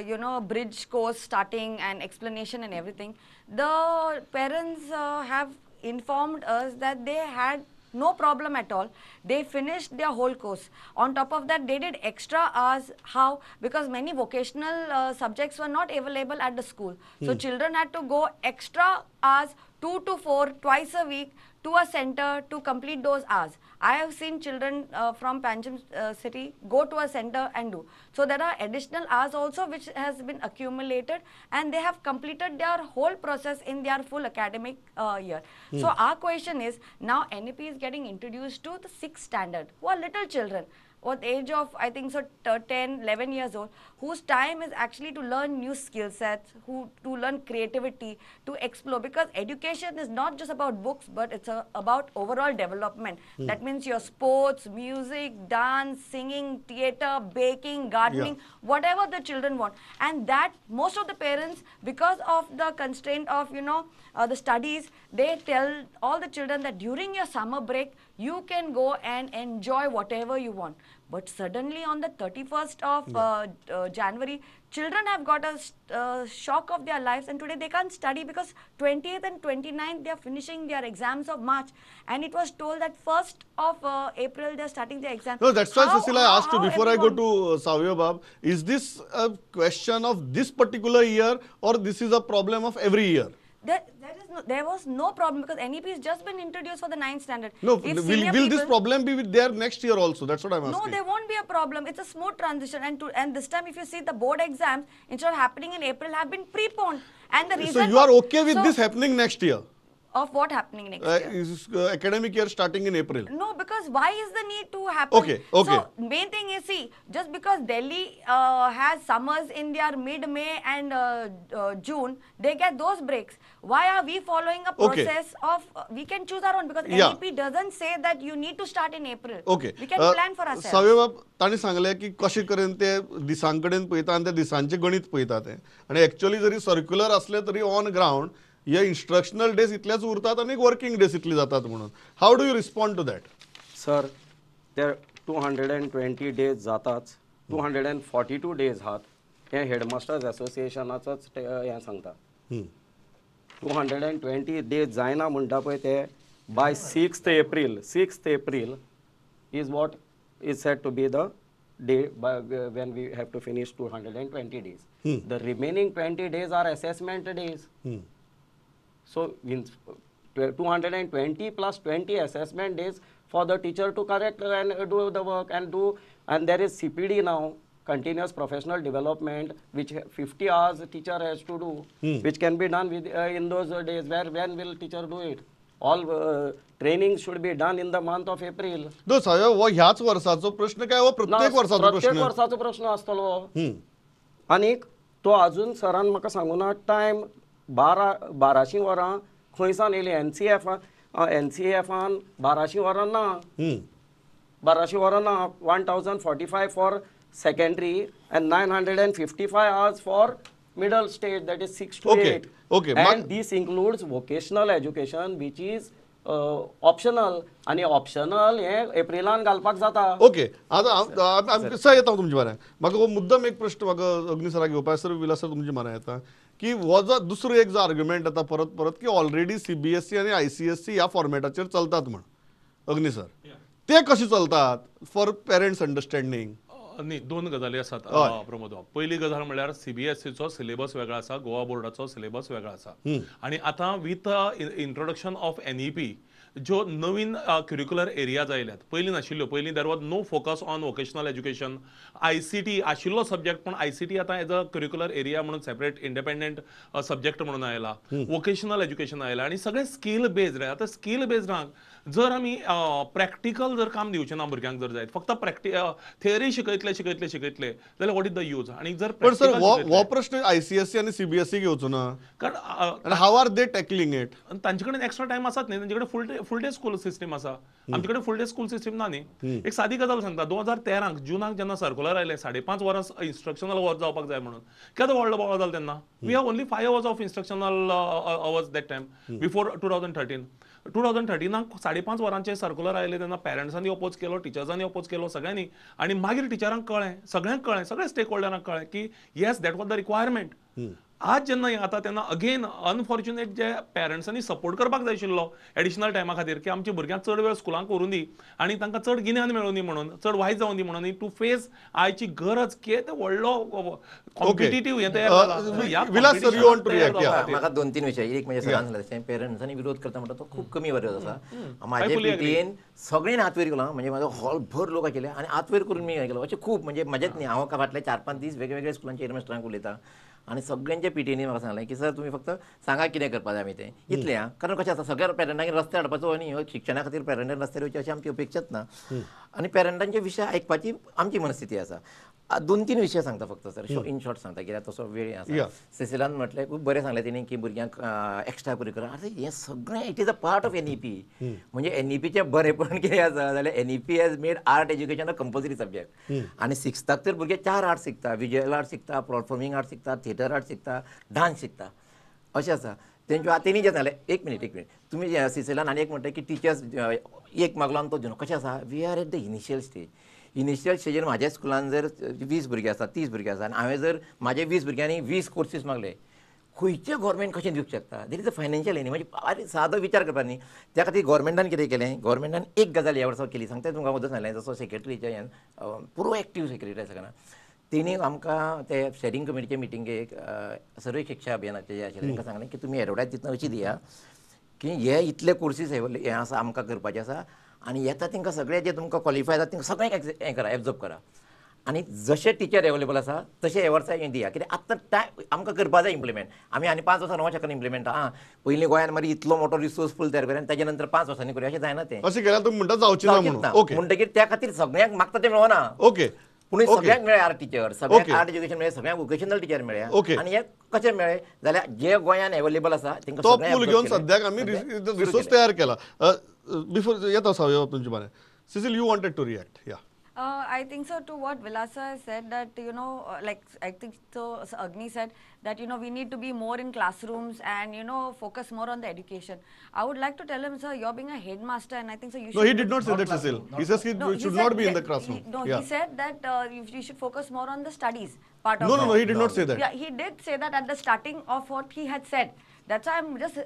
you know, bridge course starting and explanation and everything, the parents have informed us that they had no problem at all. They finished their whole course. On top of that, they did extra hours. How? Because many vocational subjects were not available at the school. So children had to go extra hours, 2 to 4 twice a week to a center to complete those hours. I have seen children from Panjim city go to a center and do. So there are additional hours also which has been accumulated, and they have completed their whole process in their full academic year. So our question is, now NEP is getting introduced to the 6th standard, who are little children, what age of I think so 10, 11 years old, whose time is actually to learn new skill sets, who to learn creativity, to explore, because education is not just about books, but it's about overall development. That means your sports, music, dance, singing, theater, baking, gardening, whatever the children want. And that most of the parents, because of the constraint of, you know, the studies, they tell all the children that during your summer break, you can go and enjoy whatever you want. But suddenly on the 31st of January, children have got a shock of their lives, and today they can't study because 20th and 29th they are finishing their exams of March, and it was told that 1st of April they are starting their exam. No, that's why, Cecil, I asked you before I go to Savio Bab, is this a question of this particular year or this is a problem of every year? There was no problem because NEP has just been introduced for the 9th standard. No, will this problem be with there next year also? That's what I'm asking. No, there won't be a problem. It's a smooth transition. And this time, if you see the board exams, instead of happening in April, have been preponed. And the reason. So you are okay with this happening next year? Of what happening next year? Is academic year starting in April? No, because why is the need to happen? Okay, okay. So, main thing is, see, just because Delhi has summers in their mid-May and June, they get those breaks. Why are we following a process of, we can choose our own, because NEP doesn't say that you need to start in April. Okay. We can plan for ourselves. Savio बाब, तांणी सांगलें की कशें करेन ते दिसां कडेन पळयता आनी त्या दिसांचें गणीत पळयता ते, आनी एक्चुअली जरी सर्क्युलर असले तरी ऑन ग्रावंड हे इन्स्ट्रक्शनल डेज इतलेच उरतात आनी वर्किंग डेज इतले जातात म्हणून. How do you respond to that? Sir, ते 220 डेज जाताच, 242 डेज आहात हे हेडमास्टर्स एसोसिएशनाचोच हें सांगता. 220 डेज जायना म्हणटा पळय ते by 6th April is what is said to be the day by when we have to finish 220 days. The remaining 20 days are assessment days. So in 220 plus 20 assessment days for the teacher to correct and do the work and do, and there is CPD now continuous professional development which 50 hours teacher has to do, which can be done with in those days. Where when will teacher do it? All training should be done in the month of April. No साहेब, हो ह्याच वर्साचो प्रश्न काय हो प्रत्येक वर्साचो प्रश्न? प्रत्येक वर्साचो प्रश्न आसतलो. आनीक तो अजून सरान म्हाका सांगूना टायम 1200 वरां खंयसान येयली. एनसीएफान 1200 वरां ना, 1200 वरां ना, 1045 for secondary and 955 hours for middle stage, that is 6 to 8. Okay. And this includes vocational education which is optional, आणि ऑप्शनल हे एप्रिलान घालपाक जाता. ओके, आतां सर येता तुमचे म्हऱ्यान. म्हाका हो मुद्दम एक प्रश्न म्हाका अग्नी सराक घेवपाक, सर विलास सर तुमचे म्हऱ्यान येता की हो जो दुसरो एक जो आर्ग्युमेंट येता परत परत की ऑलरेडी सीबीएसई आनी आयसीएसई ह्या फॉर्मेटाचेर चलतात म्हण. अग्नी सर, ते कशें चलतात फॉर पेरंट्स अंडरस्टँडींग? न्ही, दोन गजाली आसात प्रमोद. पयली गजाल म्हणल्यार सीबीएसईचो सिलेबस वेगळो आसा, गोवा बोर्डाचो सिलेबस वेगळो आसा. आनी आतां with introduction of NEP ज्यो नवीन क्युरिक्युलर एरियाज आयल्यात, पयलीं नाशिल्ल्यो. पयलीं there was no focus on vocational education. ICT आशिल्लो सब्जेक्ट, पूण आयसीटी आतां एज अ क्युरिक्युलर एरिया म्हणून सेपरेट इंडिपेंडंट सब्जेक्ट म्हणून आयला. वोकेशनल एज्युकेशन आयला आनी सगळें स्कील बेज्ड. आतां स्कील बेज्डाक जर आमी प्रॅक्टिकल जर काम दिवचें ना भुरग्यांक, जर जायत फक्त थियरी शिकयतले शिकयतले शिकयतले जाल्यार what is the use? आनी जर पण सर हो प्रश्न आयसीएसई आनी सीबीएसई घेवचो ना, कारण how are they tackling it? तांचे कडेन एक्स्ट्रा टायम आसात न्ही, तांचे कडेन फूल डे स्कूल सिस्टम आसा. आमचे कडेन फूल डे स्कूल सिस्टम ना न्ही. एक सादी गजाल सांगता, 2013 जुनाक जेन्ना सर्कुलर आयलें 5.5 वरां इन्स्ट्रक्शनल अवर्स जावपाक जाय म्हणून, केदो व्हडलो बोवाळ जालो तेन्ना. We have only 5 hours of instructional hours that time before 2013. 2013 5.5 वरांचे circular आयले तेन्ना पेरंट्सांनी अपोज केलो, टिचर्सांनी अपोज केलो, सगळ्यांनी. आनी मागीर टिचरांक कळ्ळें, सगळ्यांक कळ्ळें, सगळ्या स्टेक होल्डरांक कळ्ळें की yes, that was the requirement. आज जेन्ना हें जाता तेन्ना अगेन अनफॉर्च्युनेट जे पेरंट्सांनी सपोर्ट करपाक जाय आशिल्लो एडिशनल टायमा खातीर की आमच्या भुरग्यांक चड वेळ स्कुलांक व्हरूं दी आनी तांकां चड गिन्यान मेळूं दी म्हणून, चड वायज जावं दी म्हणून, टू फेस आयची गरज केदें व्हडलो कॉम्पिटिटीव हें तयार जाला. म्हाका 2-3 विशय, एक म्हणजे सरान सांगलें तशें पेरंट्सांनी विरोध करता म्हणटा तो खूब कमी विरोध आसा. म्हाजे पिटीएन सगळ्यांनी हात वयर केलो, म्हणजे म्हाजो हॉल भर लोक आशिल्ले आनी हात वयर करून मी हें केलो. अशें खूब म्हणजे म्हजेच न्ही, हांव फाटले 4-5 दीस वेगवेगळ्या स्कुलांच्या हेडमास्टरांक उलयता आनी सगळ्यांच्या पीटीएनी म्हाका सांगलें की सर तुमी फक्त सांगा कितें करपाक जाय आमी तें इतलें. आं, कारण कशें आसा, सगळ्या पेरंटांक रस्त्यार हाडपाचो न्ही, हो शिक्षणा खातीर पेरंटान रस्त्यार येवचें अशें आमची अपेक्षाच ना आनी पेरंटांचे विशय आयकपाची आमची मनस्थिती आसा. 2-3 विशय सांगता फक्त सर, इन शॉर्ट सांगता कित्याक तसो वेळ आसा. सिसिलान म्हटलें खूब बरें सांगलें तेणी की भुरग्यांक एक्स्ट्रा करिक्युलर. आतां हें सगळें it is a part of NEP. म्हणजे एनईपीचें बरेंपण कितें आसा जाल्यार NEP has made art education a compulsory subject. आनी सिक्स्थाक तर भुरगे 4 आर्ट शिकता, विज्युअल आर्ट शिकता, परफॉर्मिंग आर्ट शिकता, थिएटर आर्ट शिकता, डान्स शिकता, अशें आसा तेंच्यो. आतां तेणी जें सांगलें, एक मिनीट तुमी सिसिलान आनी एक म्हणटा की टिचर्स एक मागलो आनी तो दिना. कशें आसा, we are at the initial stage. Initial स्टेजीर म्हाज्या स्कुलान जर 20 भुरगीं आसा, 30 भुरगीं आसा आनी हांवें जर म्हाजे 20 भुरग्यांनी 20 कोर्सीस मागले, खंयचें गोवोरमेंट कशें दिवंक शकता? There is a financial न्ही, म्हणजे आरे सादो विचार करपा न्ही. त्या खातीर गोवोरमेंटान कितें केलें, गोवोरमेंटान एक गजाल ह्या वर्सा केली, सांगता तुमकां वदळ सांगलें, जसो सेक्रेटरीच्या ह्यान प्रोएक्टीव सेक्रेटरी आसा कारण तेणी आमकां ते स्टेरिंग कमिटीचे मिटिंगेक सर्व शिक्षा अभियानाचे जे आशिल्ले तांकां सांगलें की तुमी एडवर्टायज दितना अशी दिया की हे इतले कोर्सीस हे आसा आमकां करपाचे आसा आनी येता तांकां सगळे जे तुमकां क्वॉलिफाय जाता तांकां सगळ्यांक हें करा, एब्जॉर्ब करा आनी जशे टिचर एवेलेबल आसा तशें ह्या वर्सा हें दिया. कित्याक आत्तां टायम आमकां करपा जाय इम्प्लिमेंट. आमी आनी 5 वर्सां रावंक शकना इम्प्लिमेंट. आं, पयलीं गोंयान मागीर इतलो मोटो रिसोर्सफूल तयार करूया आनी ताजे नंतर 5 वर्सांनी करूया अशें जायना तें. अशें केल्यार तुमी म्हणटा जावचें ना म्हणून. ओके, म्हणटकीर त्या खातीर सगळ्यांक मागता तें मेळना. ओके, पूण सगळ्यांक मेळ्ळे आर्ट टिचर, सगळ्यांक आर्ट एज्युकेशन मेळ्ळें, सगळ्यांक वोकेशनल टिचर मेळ्ळे. आनी हें कशें मेळ्ळें जाल्यार जे गोंयान एवेलेबल आसा तांकां तो पूल घेवन सद्याक आमी रिसोर्स तयार केला. बिफोर येता सावय तुमचे बारे, Cecil, you wanted to react. Yeah. I think so to what Vilasa said that, you know, like I think so Agni said that, you know, we need to be more in classrooms and, you know, focus more on the education. I would like to tell him, sir, you're being a headmaster and I think so you should... No, he did not say that, Cecil. He says he should not be in the classroom. No, he said that you should focus more on the studies part of it. No, no, he did not say that. Yeah, he did say that at the starting of what he had said. That's why I'm just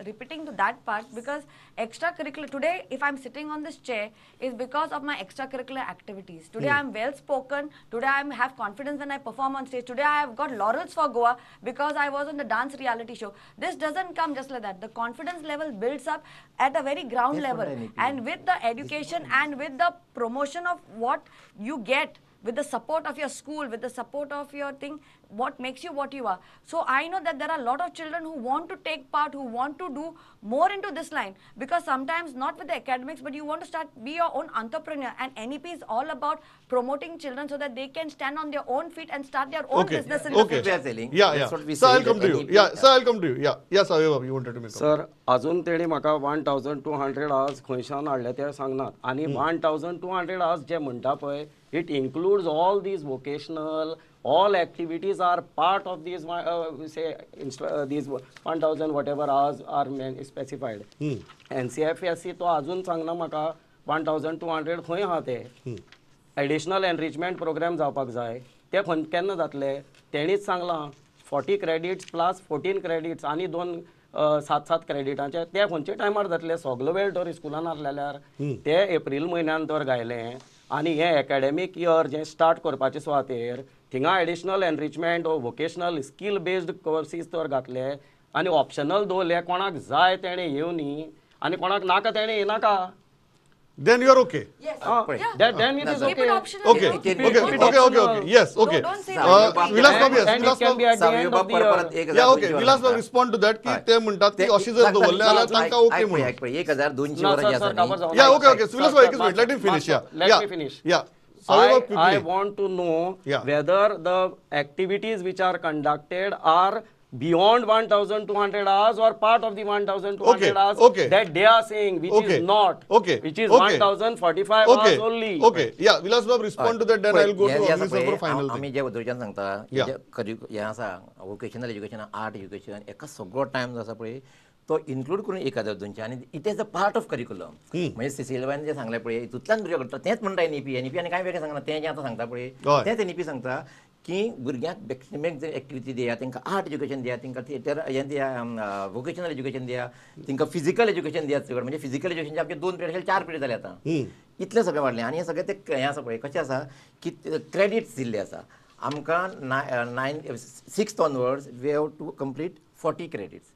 repeating to that part, because extracurricular, today if I'm sitting on this chair is because of my extracurricular activities. Today I'm well spoken, today I have confidence when I perform on stage, today I have got laurels for Goa because I was on the dance reality show. This doesn't come just like that. The confidence level builds up at a very ground level, and with the education and with the promotion of what you get with the support of your school, with the support of your thing, what makes you what you are. So I know that there are a lot of children who want to take part, who want to do more into this line, because sometimes not with the academics, but you want to start, be your own entrepreneur, and NEP is all about promoting children so that they can stand on their own feet and start their own business in the future. Yeah, yeah. Sir, I'll come to you. Yeah, sir, I'll come to you. Yeah, yes, Savio, you wanted to make a sir, अजून तेणी म्हाका 1200 hours खंयच्यान हाडले ते सांगनात आनी 1200 hours जे म्हणटा पळय, it includes all these vocational, all activities are part of these say these 1000 whatever hours are specified. NCFSC तो अजून सांगना म्हाका 1200 खंय आहा ते. एडिशनल एनरिचमेंट प्रोग्राम जावपाक जाय, ते खंय केन्ना जातले तेणीच सांगलां. 40 क्रेडिट्स प्लस 14 क्रेडिट्स आनी दोन 7-7 क्रेडिटांचे ते खंयचे टायमार जातले. सगलो वेळ तर स्कुलान आसल्यार ते एप्रील म्हयन्यान तर घायले आनी हे एकाडेमीक इयर जें स्टार्ट करपाचे सुवातेर थिंगा एडिशनल एनरिचमेंट वो वोकेशनल स्कील बेस्ड कोर्सीस तर घातले आनी ऑप्शनल दवरले. कोणाक जाय तेणें येवनी आनी कोणाक नाका तेणें येनाका. Then you are okay. Yes. Yeah. Then it is okay. Keep it optional. Okay. Okay. Okay. Okay. Okay. Yes. Okay. Don't say Vilas Babu, yes. Vilas Babu. Savio बाब परत Yeah, okay. Vilas Babu respond to that की ते म्हणतात की अशी जर दवरले जाल्यार तांकां ओके म्हणून. 1200 वरां जे आसा. Yeah, okay, okay. So Vilas Babu, एकच minute. Let him finish. Yeah. Let me finish. Yeah. I want to know whether the activities which are conducted are beyond 1200 hours or part of the 1200 hours that they are saying, which is not, which is 1045 hours only. Okay, yeah, Vilas Babu, respond to that, then I will go to Agni sir for final thing. आमी जे उदरच्यान सांगता, हे आसा वोकेशनल एज्युकेशन, आर्ट एज्युकेशन, एका सगळो टायम जो आसा पळय तो इन्क्लूड करून 1200 आनी it is a part of curriculum. म्हणजे सिसिलबायन जें सांगलें पळय हितूंतल्यान भुरगे करता तेंच म्हणटा एनईपी. एनईपी आनी कांय वेगळें सांगना, तें जें आतां सांगता पळय तेंच एनईपी सांगता की भुरग्यांक एक्सट्रीमेक एक्टिविटी दिया, तांकां आर्ट एज्युकेशन दिया, तांकां थिएटर हें दिया, वोकेशनल एज्युकेशन दिया, तांकां फिजिकल एज्युकेशन दिया चड. म्हणजे फिजिकल एज्युकेशन आमचे 2 पिरियड 4 पिरियड जाले आतां, इतलें सगळें वाडलें. आनी हें सगळें तें हें आसा पळय कशें आसा की क्रेडिट्स दिल्ले आसा आमकां. 6th onwards we have to complete 40 credits.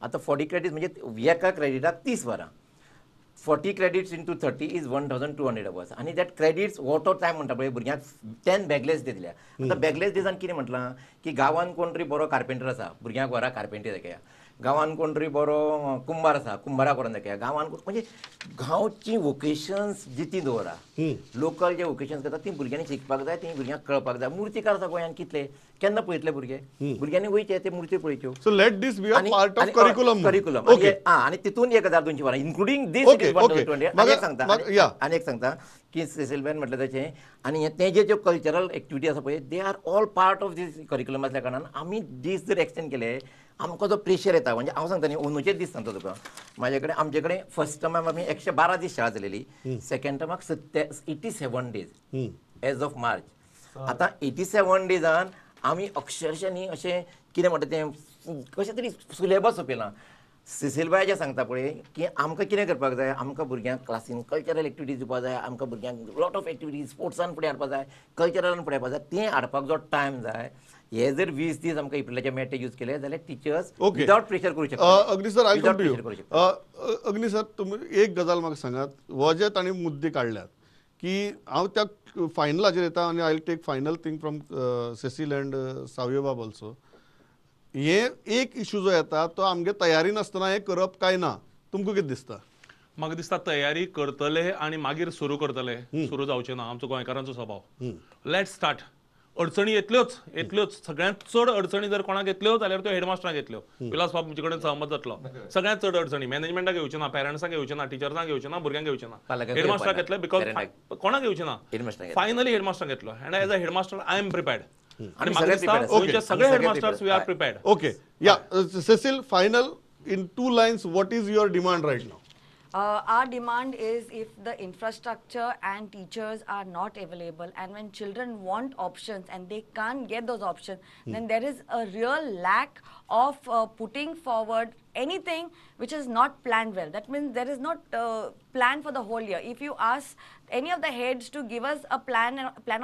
आतां 40 क्रेडिट्स म्हणजे एका क्रेडिटाक 30 वरां. 40 credits into 30 is 1200 hours. आनी that credits what of time म्हणटा पळय भुरग्यांक 10 बॅगलेस डे दिल्या. आतां बॅगलेस डेजान कितें म्हटलां की गांवान कोण तरी बरो कार्पेंटर आसा, भुरग्यांक व्हरा कार्पेंटरी दाखया. गांवान कोण तरी बरो कुंभार आसा, कुंभाराक व्हरोन दाखया. गांवान म्हणजे गांवची वोकेशन्स जिती दवरा, लोकल जे वोकेशन्स करता तीं भुरग्यांनी शिकपाक जाय, तीं भुरग्यांक कळपाक जाय. मूर्तिकार आसा गोंयांत कितले, केन्ना पळयतले भुरगे, भुरग्यांनी वयचे ते मूर्ती पळयच्यो. So let this be a part of curriculum. Curriculum आनी तितून 1200 वरां इन्क्लुडींग दीस 1200. आनी एक सांगता, आनी एक सांगता की सिसिलबायन म्हटलें तशें आनी ते जे ज्यो कल्चरल एक्टिविटी आसा पळय they are all part of this curriculum आसल्या कारणान आमी दीस जर एक्सटेंड केले आमकां जो प्रेशर येता. म्हणजे हांव सांगता न्ही अंदूचेच दीस सांगता तुका, म्हाजे कडेन आमचे कडेन फर्स्ट टर्माक आमी 112 दीस शाळा चलयली, सेकंड टर्माक 87 डेज एज ऑफ मार्च. आतां 87 डेजान आमी अक्षरशा न्ही अशें कितें म्हणटा तें कशें तरी सिलेबस सोंपयला. सिसिलबाय जें सांगता पळय की आमकां कितें करपाक जाय, आमकां भुरग्यांक क्लासीन कल्चरल एक्टिविटीज दिवपाक जाय, आमकां भुरग्यांक लॉट ऑफ एक्टिविटीज स्पोर्ट्सान फुडें हाडपाक जाय, कल्चरलान फुडें हाडपाक जाय, तें हाडपाक जो टायम जाय. हे जर 20 दीस आमकां एप्रिलाचे मेळटे यूज केले जाल्यार टिचर्स विदावट प्रेशर करूं शकता. Agni sir, I come to you. Agni sir, तुमी एक गजाल म्हाका सांगात, हो जे तांणी मुद्दे काडल्यात की हांव त्या फायनलाचेर येता आनी I will take final thing from Cecil and Savio Bab also. हे एक इशू जो येता तो आमगे तयारी नासतना हें करप काय ना, तुमकां कितें दिसता? म्हाका दिसता तयारी करतले आनी मागीर सुरू करतले, सुरू जावचें ना. आमचो गोंयकारांचो स्वभाव. Let's start. अडचणी येतल्योच येतल्योच, सगळ्यांत चड अडचणी जर कोणाक येतल्यो जाल्यार त्यो हेडमास्टरांक येतल्यो. विलास बाब तुमचे कडेन सहमत जातलो. सगळ्यांत चड अडचणी मॅनेजमेंटाक येवच्यो ना, पेरंट्सांक येवच्यो ना, टिचर्सांक येवच्यो ना, भुरग्यांक येवच्यो ना, हेडमास्टराक येतले because कोणाक येवच्यो ना. फायनली हेडमास्टरांक येतलो and as a headmaster I am prepared. आणि म्हाका दिसता गोंयचे सगळे headmasters we are prepared. Okay, yeah Cecil, final in 2 lines, what is your demand right now? Our demand is if the infrastructure and teachers are not available and when children want options and they can't get those options, then there is a real lack of putting forward anything which is not planned well. That means there is not plan for the whole year. If you ask any of the heads to give us a plan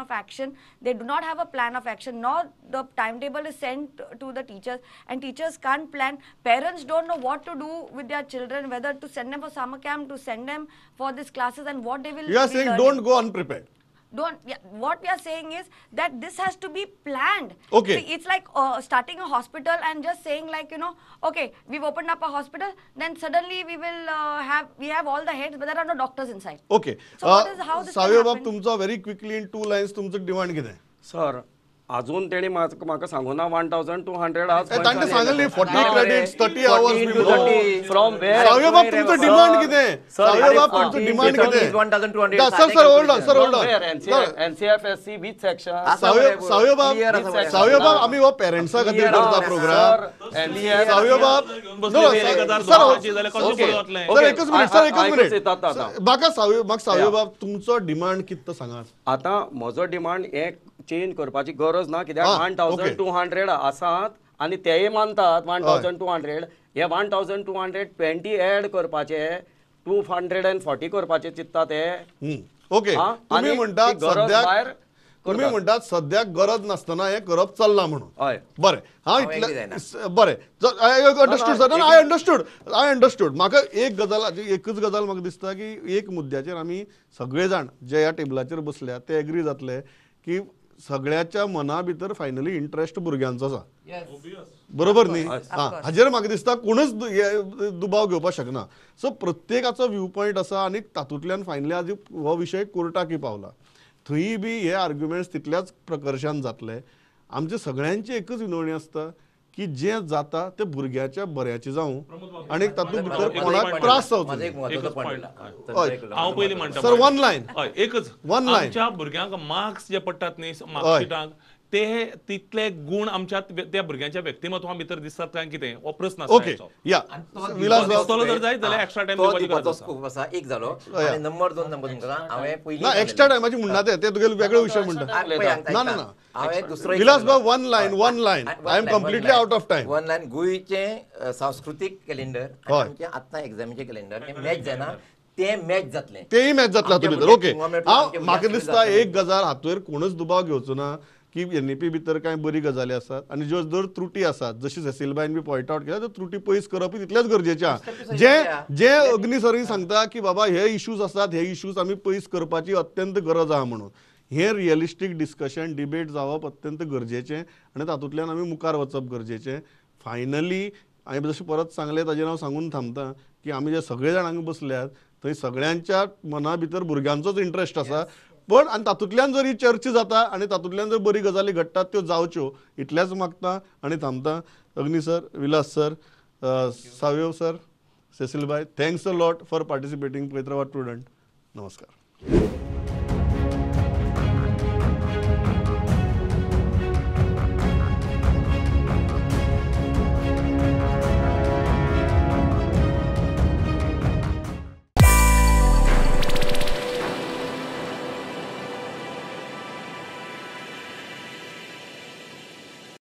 of action, they do not have a plan of action, nor the timetable is sent to the teachers, and teachers can't plan. Parents don't know what to do with their children, whether to send them for summer camp, to send them for these classes, and what they will. You are saying don't go unprepared. Don't. What we are saying is that this has to be planned. Okay. See, it's like starting a hospital and just saying like, you know, okay, we've opened up a hospital, then suddenly we will have all the heads, but there are no doctors inside. Okay. So what is how this can Savio बाब happen? तुमचो very quickly in 2 lines तुमचो डिमांड कितें? सर अजून तेणी म्हाका सांगू ना 1200 आज तांकां सांगले 40 क्रेडिट्स 30 आवर्स फ्रॉम वेअर. सावयो बाब तुमचो डिमांड कितें? सावयो बाब तुमचो डिमांड कितें? 1200. Sir sir hold on sir hold on. NCFSC which section? Savio बाब, सावयो बाब आमी हो पेरेंट्सा खातीर करता प्रोग्राम. सावयो बाब सर एकच मिनिट सर एकच मिनिट म्हाका सावयो म्हाका सावयो बाब तुमचो डिमांड कितें तो सांगात. आतां म्हजो डिमांड हे चेंज करपाची गरज ना कित्याक 1200 आसात आनी तेय मानतात 1200 हे 1220 एड करपाचे 240 करपाचे चिंतता ते. ओके तुम्ही म्हणटात सद्याक तुम्ही म्हणटात सद्याक गरज नासतना हें करप चल्लां म्हणून. हय बरें हांव इतलें बरें I understood sir I understood I understood. म्हाका एक गजाल एकच गजाल म्हाका दिसता की एक मुद्द्याचेर आमी सगळे जाण जे ह्या टेबलाचेर बसल्या ते एग्री जातले की सगळ्याच्या मना भितर फायनली इंट्रस्ट भुरग्यांचो आसा बरोबर न्ही. हां हाजेर म्हाका दिसता कोणूच दुबाव घेवपाक शकना. सो प्रत्येकाचो व्यू पॉयंट आसा आनी तातूंतल्यान फायनली आज हो विशय कोर्टाकय पावला थंय बी हे आर्ग्युमेंट्स तितल्याच प्रकर्शान जातले. आमचे सगळ्यांची एकच विनवणी आसता की जें जाता तें भुरग्याच्या बऱ्याचें जावं आनी तातूंत भितर कोणाक त्रास जावचो. हांव पयलीं म्हणटा सर वन लायन. हय एकच वन लायन. आमच्या भुरग्यांक मार्क्स जे पडटात न्ही मार्कशीटाक ते तितले गुण आमच्या त्या भुरग्यांच्या व्यक्तिमत्वा भितर दिसतात काय कितें हो प्रस्न आसा. ओके या विलास दिसतलो जर जायत जाल्यार एक्स्ट्रा टायम दिवपाची गरज आसा. आसा एक जालो आनी नंबर 2 नंबर तुमकां हांवें पयलीं ना एक्स्ट्रा टायमाची म्हणना ते तुगेले वेगळे विशय म्हणटा. ना ना ना हांवें दुसरो विलास बाब one line one line I am completely out of time. One line गोंयचें सांस्कृतीक कॅलेंडर आनी आमचें आतां एग्जामीचें कॅलेंडर हें मॅच जायना ते मॅच जातलें तेय मॅच जातलें हातूंत भितर. ओके हांव म्हाका दिसता एक गजाल हातूंत कोणूच दुबाव घेवचो ना की एनईपी भितर कांय बरी गजाली आसात आनी ज्यो जर त्रुटी आसात जशी सेसिलबायन बी पॉयंट आवट केल्या त्यो त्रुटी पयस करप तितलेंच गरजेचें आहा. जे जे अग्नी सरी सांगता की बाबा हे इश्यूज आसात हे इश्यूज आमी पयस करपाची अत्यंत गरज आहा म्हणून हे रियलिस्टीक डिस्कशन डिबेट जावप अत्यंत गरजेचें आनी तातूंतल्यान आमी मुखार वचप गरजेचें. फायनली हांवें जशें परत सांगलें ताजेर हांव सांगून थांबता की आमी जे सगळे जाण हांगा बसल्यात थंय सगळ्यांच्या मना भितर भुरग्यांचोच इंट्रस्ट आसा पण आनी तातूंतल्यान जर ही चर्चा जाता आनी तातूंतल्यान जर बरी गजाली घडटात त्यो जावच्यो इतल्याच मागता आनी थांबता. Agni sir, Vilas sir, Savio sir, सेसिलबाय, thanks a lot for participating. Petrovat Prudent. नमस्कार.